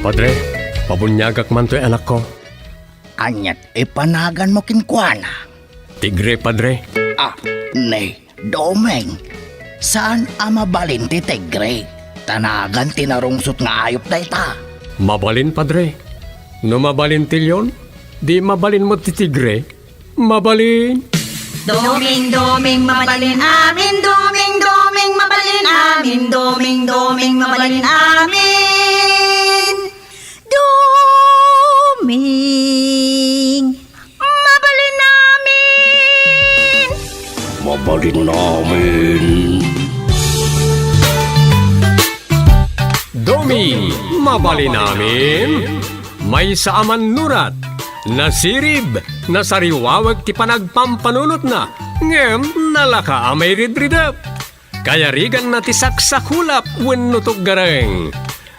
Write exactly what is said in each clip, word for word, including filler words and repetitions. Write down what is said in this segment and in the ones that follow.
Padre, pabuniagak man toy anakko. Aniat ipanaganmo kenkuana? Tigre, Padre. Ah, ni Doming, saan a mabalin ti tigre? Ta nagan ti narungsot nga ayup dayta. Mabalin, Padre. No mabalin ti leon, di mabalin met ti tigre. Mabalin. Doming, Doming, mabalin amin. Doming, Doming, mabalin amin. Doming, Doming, mabalin amin. Doming, mabalin amin. Mabalin amin. Doming, mabalin amin. Maysa a mannurat, nasirib, nasariwawek ti panagpampanunotna, ngem nalaka a mairidridep. Kayariganna ti saksakulap wenno tuggareng.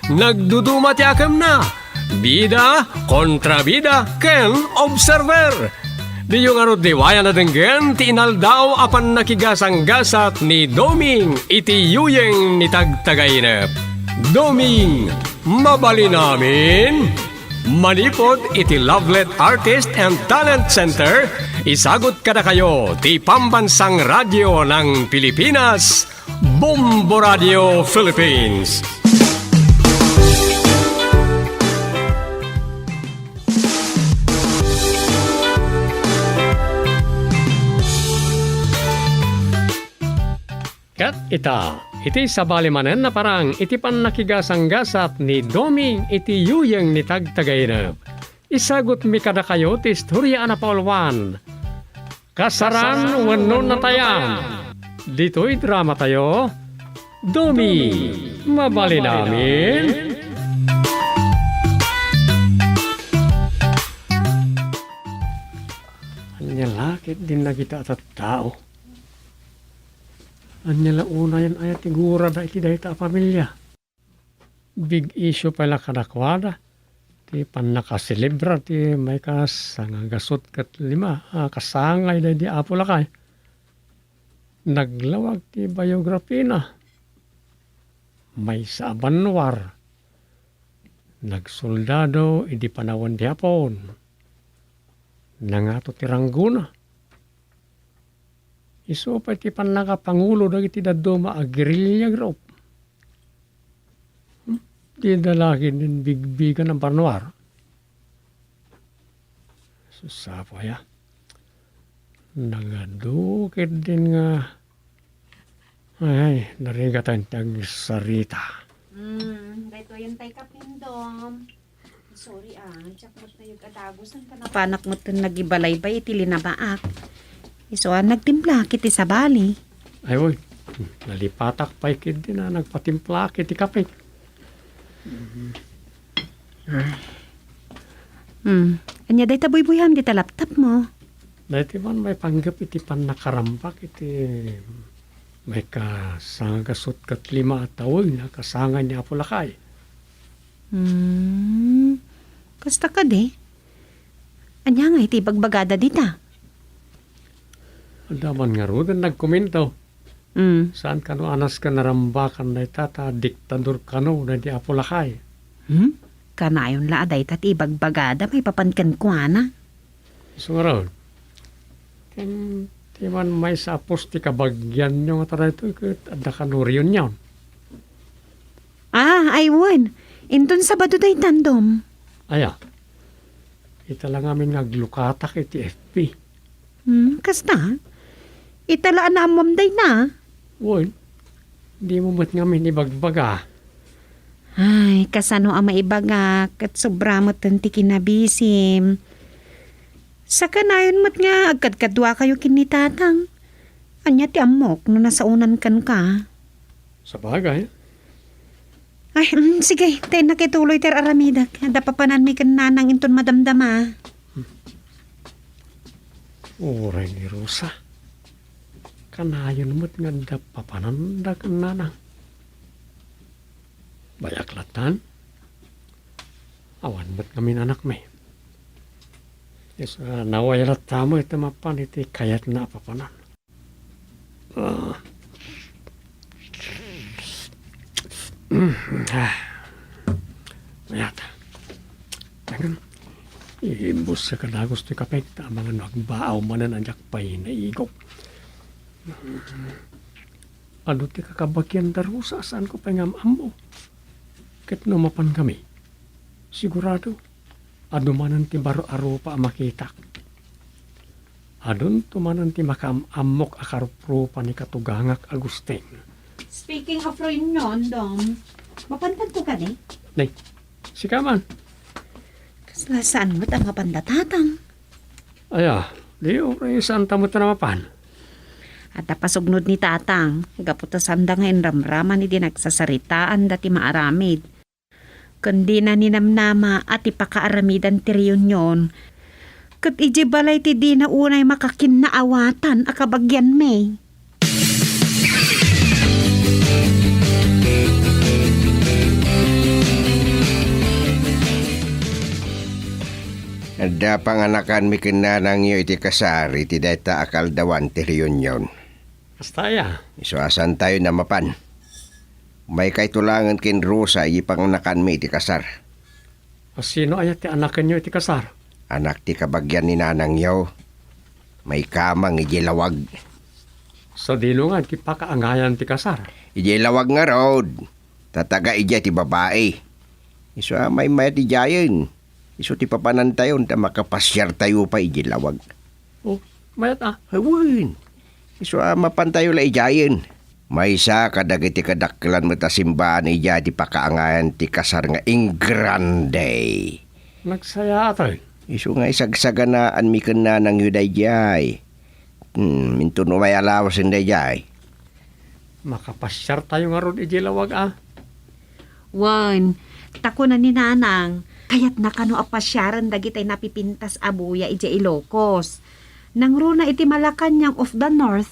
Nagduduma ti akemna, bida, kontrabida, ken observer. Diyo ngarud liwayan a denggen ti inaldaw a pannakigasanggasat ni Doming iti yuyeng ni Tagtagainep. Doming, mabalin amin? Manipud iti Lovelet Artist and Talent Center, isagut kadakayo ti Pambansang Radyo ng Pilipinas, Bombo Radio Philippines. Ket ita, iti sabali manen a parang iti pannakigasanggasat ni Doming iti yuyeng ni Tagtagainep, isagutmi kadakayo ti istoria a napauluan, Kasaran wenno Natayan. Ditoy dramatayo, Doming, mabalin amin. Ania la ketdin dagita a tattao? Ania la unayen aya ti gurada iti dayta a familia? Big issue pay la kadakuada ti pannakaselebrar ti maikasangagaset ket lima a kasangay daydi Apo Lakay. Naglawag ti biografina. Maysa a bannuar. Nagsoldado idi panawen ti Hapon. Nangato ti ranggona. Isu pay ti pannakapangulo dagiti dadduma a guerrilla group. Hmm? Di da la ketdin bigbigan a bannuar. Sus, apo aya. Nagadu ketdin nga, ay, narigatan ti agsarita. Hmm, daytoyen tay kapim, Dom. Sorry, ah. Diak met nayeg a dagusen ken napanak met ken nagibalaybay iti linabaak. Isu a nagtimplak iti sabali. Ay, uy. Nalipatak pay ketdin a nagpatimplak iti kape. Hmm. Ania dayta buybuyam dita laptopmo? Daytoy man maipanggep iti pannakarambak iti maikasangagaset ket lima a tawen a kasangay ni Apo Lakay. Hmm. Kasta kadi? Ania ngay ti ibagbagada dita? Adda man ngaruden nagkomento. Hmm. Saan kano a nasken a rambakan dayta ta diktador kano daydi Apo Lakay. Hmm? Kanayon la a dayta ti ibagbagada maipapan kenkuana. Isu ngarud. Ken ti man maysa a post ti kabagianyo ngata daytoy ket adda kano reunion. Ah, ay wen. Inton Sabado daytan, Dom. Aya. Ita la ngamin nga aglukatak iti F B. Hmm, kasta? Ita la a naammom dayta? Wen. Dimo met ngamin ibagbaga. Ay, kasano a maibaga, ket sobra met ti kinabisim. Sakanayon met nga agkadkaduakayo ken ni Tatang. Ania ti ammok no nasaonan kenka? Sabagay. Ay, mm, sige, ta innak ituloy ti ar-aramidek. Adda papananmi ken Nanang inton madamdama. Uray ni Rosa. Kanayon met nga adda papananda ken Nanang. Bayak latan. Awan met ngamin anakmi. Yes, ah, nawaya latta met iti mapan iti kayatna a papanan. Ah. Ah. Mayat. Imbus ka dagus ti kapet, amangan no agbaaw manen a diak pay naigok. Adu ti kakabagian da Rosa a saanko pay nga am-ammo. Ket no mapan kami, sigurado, adu manen ti baro a rupa a makitak. Adunto manen ti makaam-ammok a karuprupa ni katugangak Agustin. Speaking of reunion, Dom, mapantanto kadi? Nay, sika man. Kasla saan met a mapanda, Tatang? Aya, di uray saanta met a mapan. Adda pasugnod ni Tatang, gapu ta saanda nga inramraman idi nagsasaritaanda ti maaramid. Ken dina ninamnama a ti pakaaramidan ti reunion ket idiay balay ti dina unay makakinnaawatan a kabagianmi. Adda panganakanmi ken nanangyo iti kasar iti dayta a kaaldawan ti reunion. Kasta aya? Isu a saantayon a mapan. Maikayto laengen ken Rosa iti panganakanmi iti kasar. A, sino aya ti anakenyo iti kasar? Anak ti kabagian ni nanangyo. Maikamang idiay lawag. Sadino nga ti pakaangayan ti kasar? Idiay lawag ngarud. Ta taga idiay ti babai. Isu a maymayat idiayen. Isu ti papanantayon ta makapasiartayo pay idiay lawag. Oh, mayat a. Ay, wen. Isu a mapantayo la idiayen. Maysa kadagiti kadakkelan met a simbaan idiay ti pakaangayan ti kasar nga ingrande. Nagsayaat. Isu nga isagsaganaanmi ken nanangyo daydiay. Hmm, inton umay a lawasen daydiay. Makapasiartayo ngarud idiay lawag a? Wen, ta kuna ni Nanang, kayatna kano a pasiaren dagitay napipintas a buya idiay Ilocos. Nangruna iti Malacañang of the North.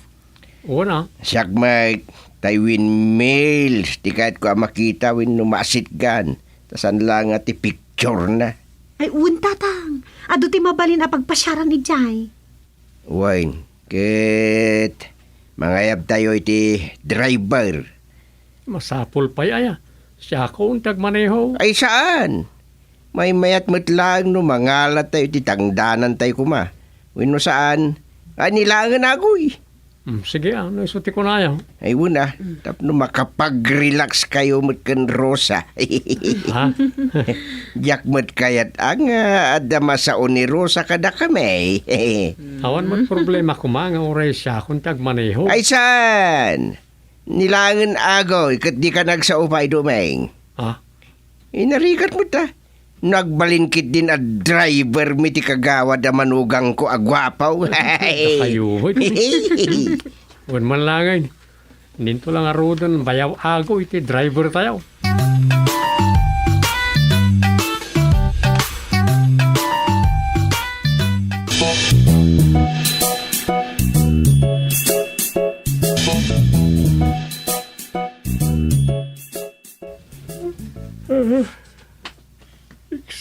Wen a. Siak met, tay windmills ti kayatko a makita wenno maasitgan. Ta saan la nga ti picture na. Ay, wen, Tatang. Adu ti mabalin a pagpasiaran idiay. Wen, ket mangayabtayo iti driver. Masapul pay aya. Siakon ti agmaneho. Ay, saan. Maymayat met laeng no mangalatayo iti tangdanantayo koma. Wenno saan, ay, ni laengen aguy. Hmm, sige, ah, no isu ti kunayo. Ay, wen a, tapno makapag-relax kayo met ken Rosa. Ha? Diak met kayat a nga adda masao ni Rosa kadakami. Awan met problema koma nga uray siakon ti agmaneho. Ay, saan? Ni laengen aguy ket dika nagsao pay, Doming. Ha? Inarigat met a. No agbalin ketdin a driver mi ti kagawad a manugangko a guapo. Kayo, hoy. Wen man laeng. Ninto la ngaruden, bayaw aguy ti driver tayo.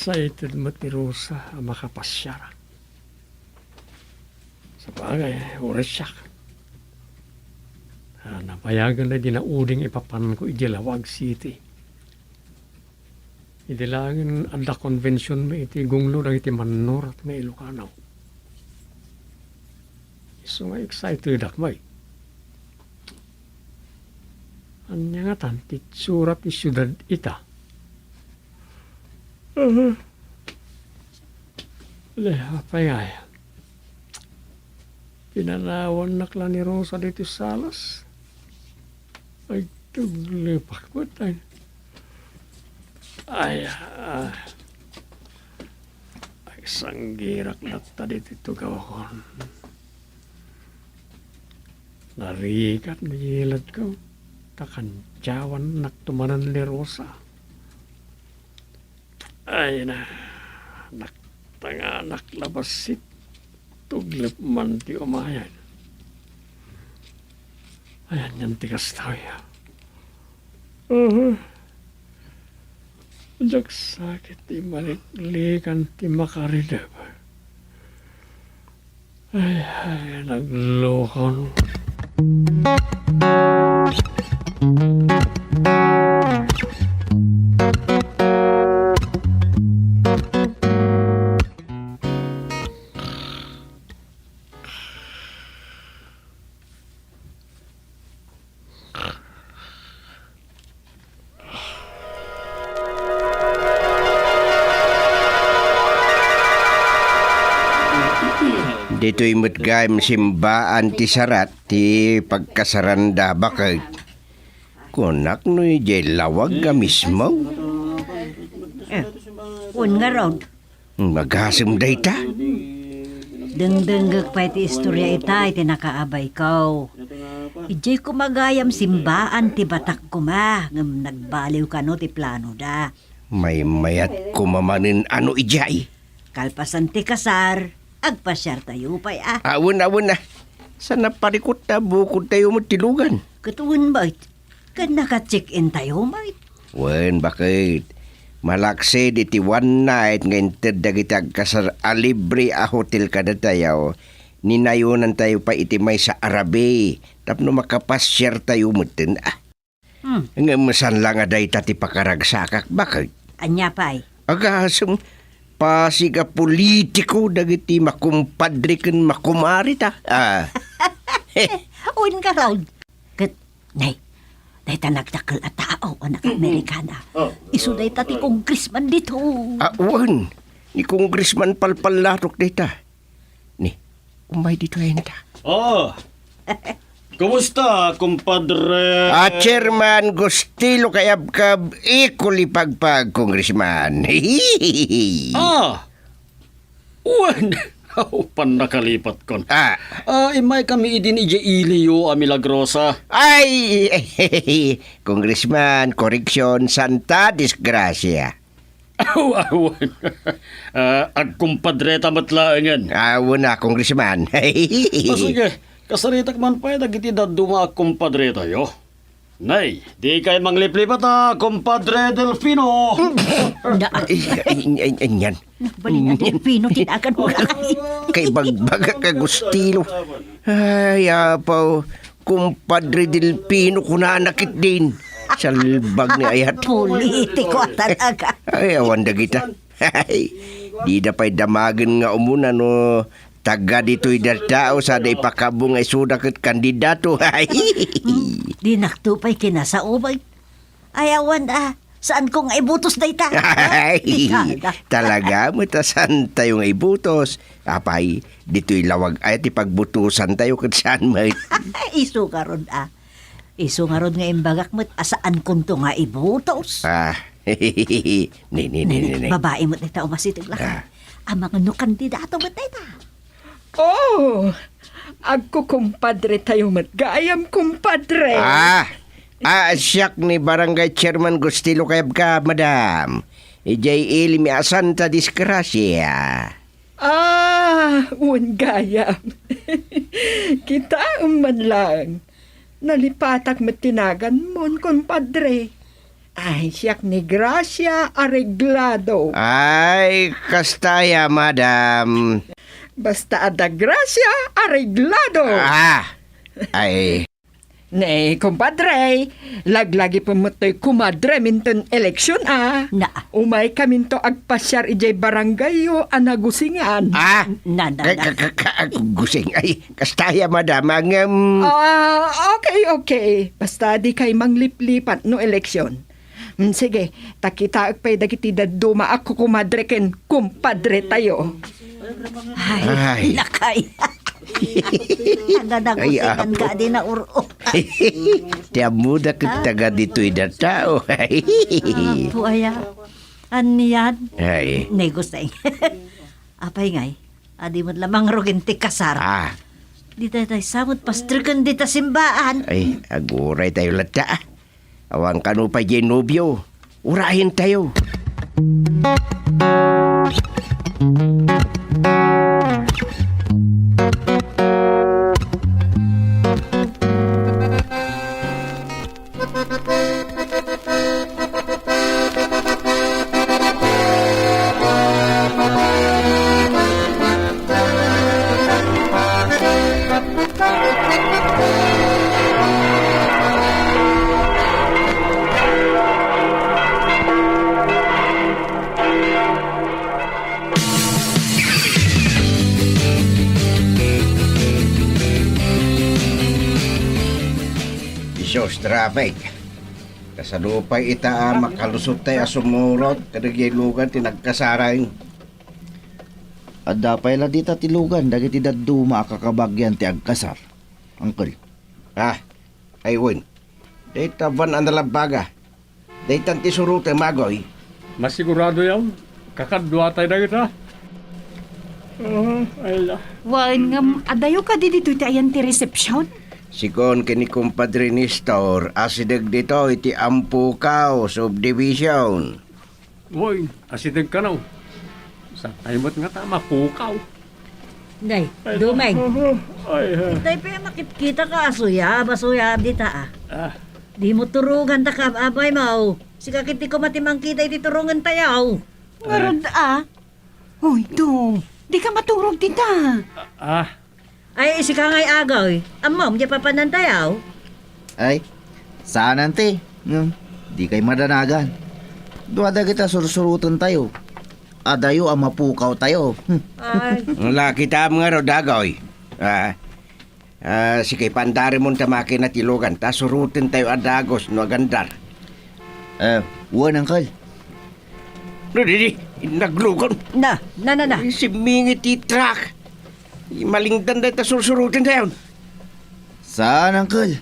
Excited met ni Rosa a makapasiar. Sabagay, uray siak. Ah, nabayagen daydi nauding ipapanko idiay Laoag City. Idi laengen adda convention mi iti gunglo dagiti mannurat nga Ilocano. Isu nga excitedak met. Ania ngatan ti itsura ti siudad ita? Aha. Le, apay ngay? Pinanawannak la ni Rosa ditoy salas. Ay, tuglepak met, ay. Ay, ah. Ay, sanggirak latta ditoy tugawkon. Narigat ni yilad ko, ta kantiawannak tumanan ni Rosa. Ay na, naktanganak la bassit, tuglep man ti umayan. Ayan yan ti kastoy. Aha. Diak sakit ti maliklikan ti makaridep. Ay, ay, naglukon. Ditoy met gayam simbaan ti sarat ti pagkasaranda, baket. Kunak no idiay lawag nga mismo. Eh, wen ngarud. Agasem dayta. Dengdengngek pay ti istoria ita iti nakaabayko. Idiay koma gayam simbaan ti batak koma, ngem nagbaliw kano ti planoda. Maymayat koma manen a no idiay. Kalpasan ti kasar, agpasiartayo pay a. Awen, awen a. Sa naparikut ta bukodtayo met ti lugan. Ket wen met, ket naka-check-in tayo met. Wen, baket. Malaksid iti one night nga inted dagiti agkasar a libre a hotel kadatayo, ninayonantayo pay iti maysa a rabii tapno makapasiartayo metten a. Hmm. Ngem saan la nga dayta ti pakaragsakak, baket? Ania pay? Agasem, pasig a politiko dagiti makumpadre ken makumare ta. Ah. Wen ngarud. Ket, nay, dayta nagdakkel a tao a naka-Amerikana. Isu dayta ti congressman dito. Ah, wen. Ni Congressman Palpallatok dayta. Ni, umay ditoy enta. Ah, kumusta, kumpadre? Ah, Chairman Gustilo Kayabkab, Ikuli Pagpag, Congressman. Ah, wen, aw, pannakalipatkon. Ah. Ah, immay kami idin idiay iliyo a Milagrosa. Ay, Congressman, koreksyon, Santa Disgracia. Aw, awan. Ah, agkumpadreta met laengen. Awan a, Congressman. O, sige, kasaritak man pay dagiti dadduma a kumpadretayo. Nay, dikay mangliplipat a, Kumpadre Delfino. Na- Ay, ay, ay, ay, yan. Bali na Delfino, tinagan mo ka. Kay bagbagak a Gustilo. Ay, apaw. Kumpadre Delfino, kunana ketdin. Salbag ni ayat. Politiko talaga. Ay, awan dagita. Ay, dida pay damagen nga umuna no taga ditoy da tao sada ipakabbo nga isuda ket kandidato. Ay. Hmm, dinakto pay kinasao, bay. Ay, awan, ah. Saanko nga ibutos dayta? Ay, talaga met a saantayo nga ibutos. Apay, ditoy lawag ay ti pagbutosantayo ket saan met. Isu ngarud, ah. Isu ngarud nga imbagak met a saankonto nga ibutos. Ah, ni, ni, ni, ni, ni. Babae met dayta umasiteg lakay. Ah. Amangan no kandidato met dayta. Oh, agkukumpadre tayo met gayam, kumpadre. Ah, ah, siak ni Barangay Chairman Gustilo Kayabkab, madam. Idiay ili mi a Santa Disgracia. Ah, wen gayam. Kitaem man lang. Nalipatak met ti naganmon, kumpadre. Ay, siak ni Gracia Arreglado. Ay, kasta aya, madam. Basta adda Gracia Arreglado. Ah, ay. Ne, kumpadre, laglagipen met toy kumadrem inton eleksyon, a. Na. Umay kaminto agpasiar idiay barangayyo a nagusingan. Ah, na, na, ka-, na. Ka-, ka-, ka-, gusing. Ay, kasta aya, madam, ngem. Ah, okay, okay. Basta dikay mangliplipat no eleksyon. Mm, sige, ta kitaek pay dagiti dadduma a kukumadre ken kumpadre tayo. Ay, ay. Lakay. Ay, nanagusingan apo. Ka di na ur-o. Ti ammoda ket taga ditoy da tao. Apo, aya. Anian? Ay. Negoseng. Apay ngay, adi met la mangrugin ti kasar. Ah. Di tayo tayo samot pastreken dita simbaan. Ay, aguray tayo latta, ah. Awan kano pay diay nobio. Urayen tayo. Isus, traffic. Kasano pay ita a makalusot tayo a sumurot kadagiti lugan ti nagkasarang. Adda pay la dita ti lugan dagiti dadduma a kakabagian ti agkasar, Uncle. Ah, ay wen. Dayta ban a nalabbaga. Daytan ti surotem, Agoy. Masiguradoyo, kakaduatay dagita. Ah, ay la. Wen, ngem adayo kadi ditoy ti ayan ti resepsiyon? Sigun ken ni Compadre Nestor, asideg ditoy ti Ampukaw Subdivision. Wen, asideg kano. Saan tayo met ngata mapukaw? Nay, Ay, Dumeng. Ay, ah. Itay pay a makitkita ka, asuyab, asuyab dita, ah. Ah. Dimo turugan ta ka, abay mo. Sika ketdi koma ti mangkita iti turongen tayo. Ngarud, ah. Hoy, Dum, dika maturog dita. Ah. Ay, sika ngay, Agoy. Ammom, diay papanan tayo? Ay, saanen ti. Hmm, dikay madanagan. Dua dagita sursuroten tayo. Adayo a mapukaw tayo. Hmm. Ay. Wala, kitaem ngarud, Agoy. Ah, ah, sige, paandarimon ta makina ti lugan, ta suroten tayo a dagus no agandar. Eh, wen, Uncle. No, di, di, naglugan. Na, na, na, na. Ay, simmingit ti truck. Malingdan dayta sursuroten tayo. Saan, Uncle?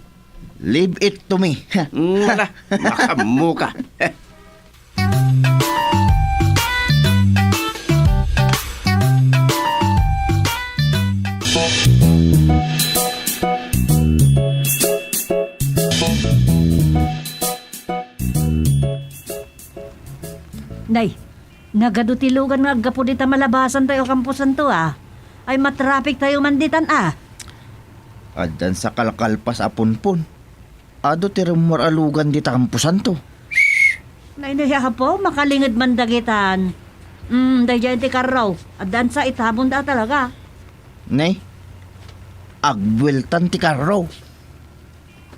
Leave it to me. Mm, ala, makammo ka. Nay, nagadu ti lugan nga aggapu dita malabasan tayo a kamposanto, ah. Ay, matraffic tayo man ditan, ah. Addan sa kalkalpas a punpon. Adu ti rummuar a lugan dita kamposanto. Nay, nay, apo, makalinged man dagitan. Mm, daydiay ti karro. Addan sa itabon da talaga. Nay, agbueltan ti karro.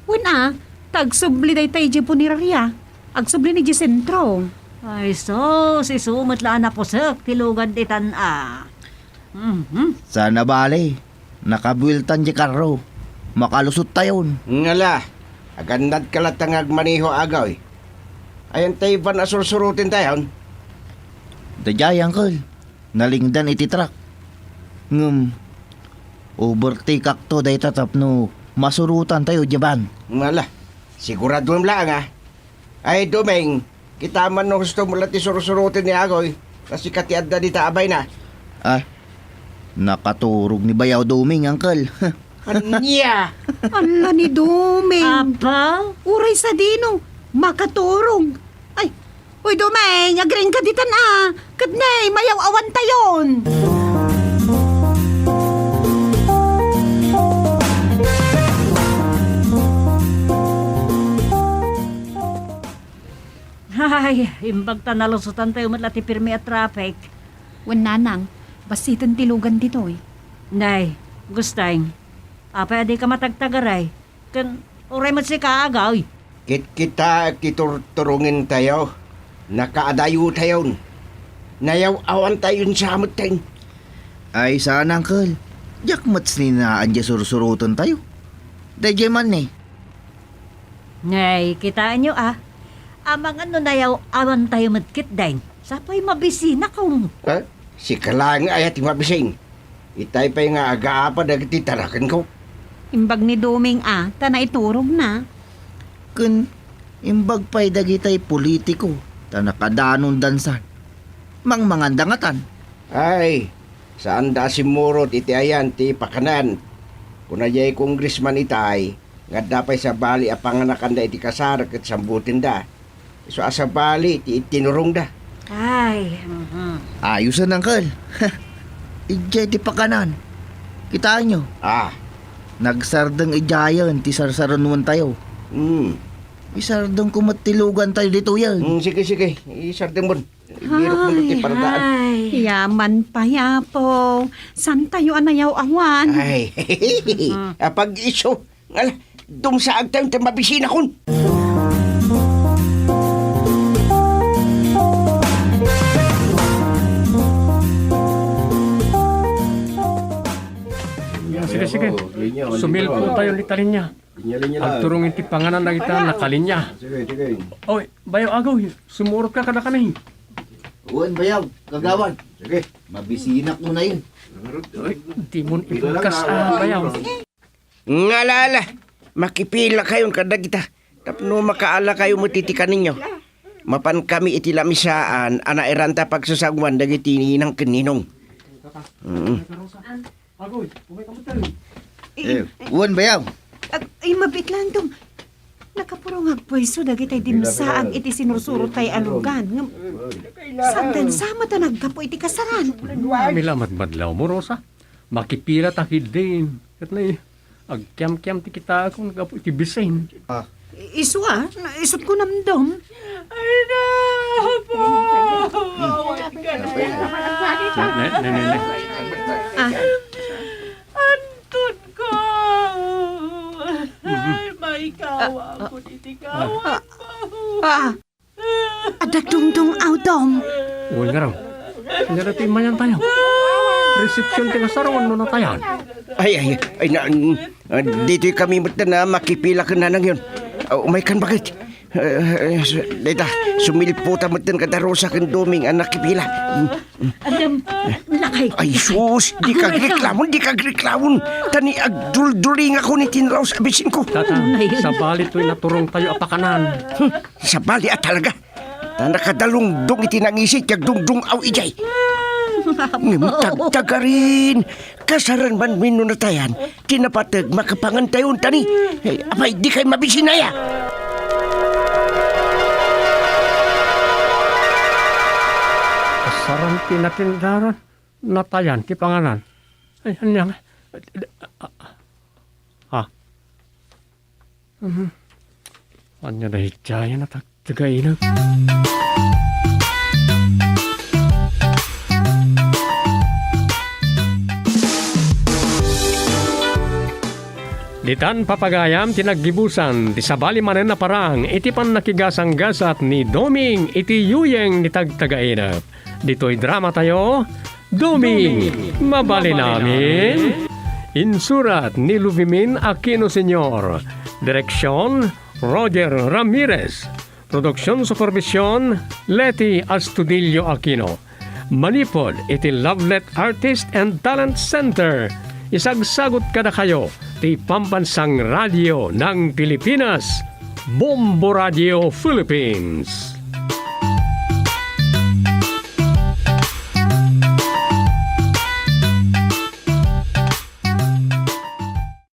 Wen a, ta agsubli dayta idiay puneraria. Agsubli ni idiay sentro. Ay sus, isu met la a napusek ti lugan ditan a. Mhm. Saan a bale, nakabueltan diay karro. Makalusot tayon. Ngala, agannad ka latta nga agmaneho, Agoy. Ayan tay van a sursuroten tayon? Daydiay, Uncle. Nalingdan iti truck. Ngem, overtake-akto dayta tapno masurotan tayo diay van. Ala, siguraduem laeng a. Ay, Dumeng, kitaem no husto met la ti sursuroten ni Agoy, ta sika ti adda dita a baina. Ah, nakaturog ni Bayaw Dumeng, Uncle. Ania? Ala ni Dumeng. Apa? Uray sadino, makaturog. Ay, uy, Dumeng, agriingka ditan a. Ket nay, mayaw-awan tayon. Ay, imbag ta nalusotan tayo met la ti pirmi a traffic. Wen nanang, bassiten ti lugan ditoy. Nay, Gusteng, apay a dika matagtagaray? Ken uray met sika, Agoy. Kitkitaek ti turturongen tayo. Nakaadayo tayon. Nayaw-awan tayon sa metten. Ay, saan, Uncle. Diak met sininaan diay sursuroten tayo. Daydiay man ni. Nay, kitaenyo a. Amangan no nayaw-awan tayo met ketdin. Sapay mabisinakon. Eh? Sika laeng aya ti mabisin? Itay pay nga agaapa dagiti tarakenko. Imbag ni Dumeng a, ta naiturogna. Ken imbag pay dagitay politiko, ta nakadanon dansan. Mangmanganda ngatan. Ay, saanda a simmurot iti ayan ti pakanan. Kuna diay congressman itay, nga adda pay sabali a panganakanda iti kasar ket sambutenda. Isu a sabali ti itinurongda. Ay, mhm. Ayosen, Uncle. Idiay ti pakanan. Kitaenyo? Ah. Nagsardeng idiayen ti sarsarunoentayo. Hmm. Isardengko met ti lugantayo ditoyen. Hmm, sige, sige. Isardengmon. Ibirokmo met ti paradaan. Ay. Yaman pay, Apo. Saantayo a nayaw-awan? Ay. Apag-isu. Ala, dumsaagtayon ta mabisinakon. Sige, sige. Sumilpo tayo ni Talinya. Linya-linya lang. Agturong iti panganan dagita nakalinya. Sige, sige. Oy, Bayaw Agoy, sumurot ka kadakami. Wen, bayaw, kagawad. Sige. Mabisinak mo na yun. Di mo ipagkas, ah, bayaw. Ngalala, makipila kayon kadagita. Tapno makaala kayo met iti kaninyo. Mapan kami iti lamisaan a nairanta pagsasaguan dagiti ninang ken ninong. Mm. Eh, wen, bayaw. Ag-, ay, mabitlan, Dong. Nakapurong agpuyso dagitay dimsaag iti sinursuro tay a lugan. Ngem, saan dansa met a naggapu iti kasaran? Amin la met madlaw mo, Rosa. Makipila ta kiddin. Ket nay, agkiamkiam ti kitaak gapu iti bisin. Ah. Isu a, naisut ko namdom. Ay, napo! Awan ka na. Ne, ne, ne, ne. Ah. Anton ko! Ay, maikawa ako iti kawan ko. Ah. Adda dungdung-aw, Dong. Uy, ngarang. Ania daytoy mayan tayo? Resepsyon ti kasar wenno natayan? Ay, ay, ay, na, mm, ah, ditoy kami met na makipila ken nanang yon. Ah, umay kan bakit? Eh, eh, su-, dayta, sumilpo ta metten kada Rosa ken Doming a nakipila. Mm, mm. Adam, lakay. Ay, sus, di ka agreklamo, di ka agreklamo. Tani agduldulingakon iti naraos a bisin ko. Tata, sabali toy naturong tayo a pakanan. Hmm, sabali a talaga. Ta nakadalungdong iti nangisit ti agdungdung-aw idiay. Ngem tagtagarin, kasaran man wenno natayan, ti napateg makapangan tayon tani. Eh, apay, di kay mabisinaya. Kasaran ti natindaran, natayan ti panganan. Ay, ania nga? Ah. Mhm. Ania daydiay a natagtagainep? Ditan papagayam ti naggibusan ti sabali manen a parang iti pannakigasanggasat ni Doming iti yuyeng ni tagtagainep. Ditoy drama tayo, Doming, mabalin amin. Insurat ni Luvimin Aquino Senior. Direksyon, Roger Ramirez. Produksion supervision, Leti Astudillo Aquino. Manipud iti Lovelet Artist and Talent Center, isagsagut kadakayo ti Pambansang Radio ng Pilipinas, Bombo Radio Philippines.